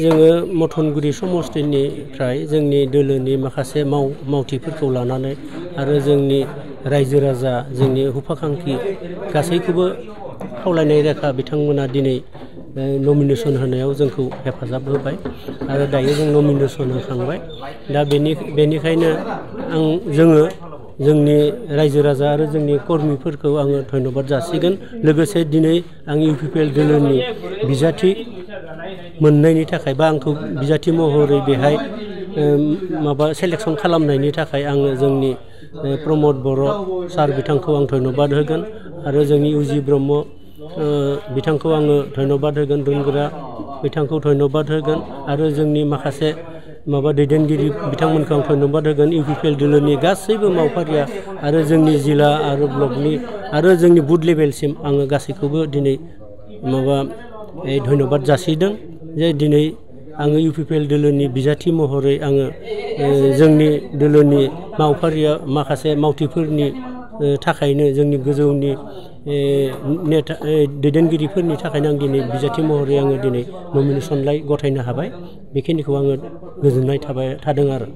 जोङो मथनगुरि समस्थिनिफ्राय जोंनि दोलोनि माखासे मावथिफोरखौ लानानै आरो जोंनि रायजो राजा जोंनि हुफाखांखि गासैखौबो खावलायनाय लेखा बिथांमोना दिनै नमिनेसन होनायाव जोंखौ हेफाजाब होबाय आरो दायो जों नमिनेसन होखांबाय। दा बेनिखायनो जोङो जोंनि रायजो राजा आरो जोंनि कर्मिफोरखौ आङो धन्यबाद जासिगोन। लोगोसे दिनै आं इउपिपिएल दोलोनि बिजाथि मोननायनि थाखाय बा आंखौ बिजाथि महरै बेहाय सेलेक्सन खालामनायनि थाखाय आङो जोंनि प्रमद बर' सार बिथांखौ आं धन्यबाद होगोन आरो जोंनि इउजि ब्रह्म बिथांखौ आङो धन्यबाद होगोन, दोनग्रा बिथांखौ धन्यबाद होगोन आरो जोंनि माखासे दैदेनगिरि बिथांमोनखौ आं धन्यबाद होगोन। इउपिपिएल दोलोनि गासैबो मावफारिया आरो जोंनि जिल्ला आरो ब्लकनि आरो जोंनि बुथ लेभेलसिम आङो गासैखौबो दिनै धन्यबाद जासिदों जे दिनै आङो इउपिपिएल दोलोनि बिजाथि महरै आङो जोंनि दोलोनि मावफारिया माखासे मावथिफोरनि थाखायनो जोंनि गोजौनि दैदेनगिरिफोरनि थाखायनो आं दिनै बिजाथि महरै आङो दिनै नमिनेसनलाय गथायनो हाबाय। बेखिनिखौ आङो गोजोननाय थादों आरो।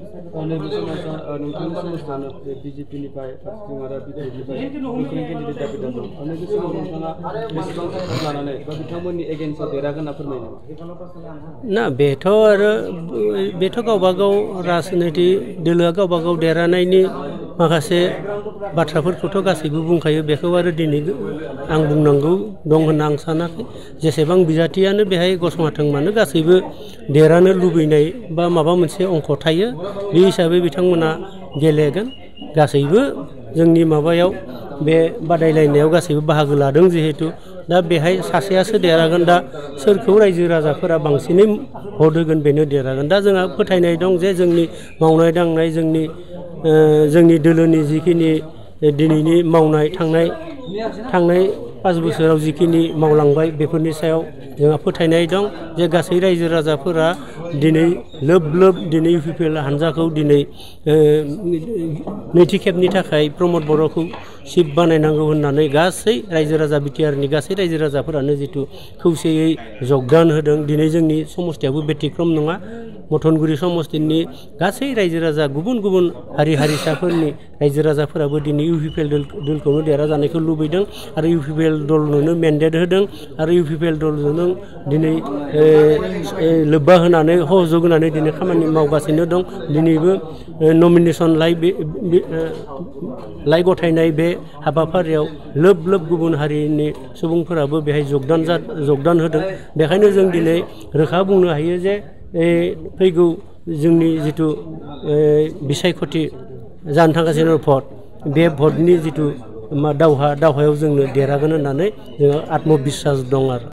ना बेथ' गावबागाव राजनिति दोलोआ गावबागाव देरहानायनि माखासे बाथ्राफोरखौथ' गासैबो बुंखायो। बेखौ आरो दिनै आं बुंनांगौ दं होनना आं सानाखै। जेसेबां बिजाथियानो बेहाय गसंथों मानो गासैबो देरहानो लुबैनाय बा माबा मोनसे अंख थायो। बे हिसाबै बिथांमोना गेलेगोन। गासैबो जोंनि माबायाव बे बादायलायनायाव गासैबो बाहागो लादों जिहेतु दा बेहाय सासेयासो देरहागोन। दा सोरखौ रायजो राजाफोरा बांसिनै भट होगोन बेनो देरहागोन। दा जोंहा फोथायनाय दं जे जोंनि मावनाय दांनाय जोंनि दोलोनि जिखिनि दिनैनि मावनाय थांनाय 5 बोसोराव जिखिनि मावलांबाय बेफोरनि सायाव जोंहा फोथायनाय दं जे गासै रायजो राजाफोरा दिनै लोब दिनै इउपिपिएल हान्जाखौ दिनै नैथि खेबनि थाखाय प्रमद बर'खौ चिफ बानायनांगौ होननानै गासै रायजो राजा बिटिआरनि गासै रायजो राजाफोरानो जिथु खौसेयै जगदान होदों। दिनै जोंनि समस्थियाबो बेतिक्रम नङा। मथनगुरि समस्थिनि गासै रायजो राजा गुबुन हारि हारिसाफोरनि रायजो राजाफोराबो दिनै इउपिपिएल दलखौनो देरहाजानायखौ लुबैदों आरो इउपिपिएल दलनोनो मेन्डेट होदों आरो इउपिपिएल दलजोंनो दिनै लोब्बा होनानै सहयोग होनानै दिनै खामानि मावगासिनो दं। दिनैबो नमिनेसन लाइ गथायनाय बे हाबाफारियाव लोब गुबुन हारिनि सुबुंफोराबो बेहाय जगदान होदों। बेखायनो जों दिनै रोखा बुंनो हायो जे फैगौ जोंनि जिथु बिसायख'थि जानो थांगासिनो भट, बे भटनि जिथु दावहायाव जोंनो देरहागोन होननानै जोंहा आत्मबिस्सास दं आरो।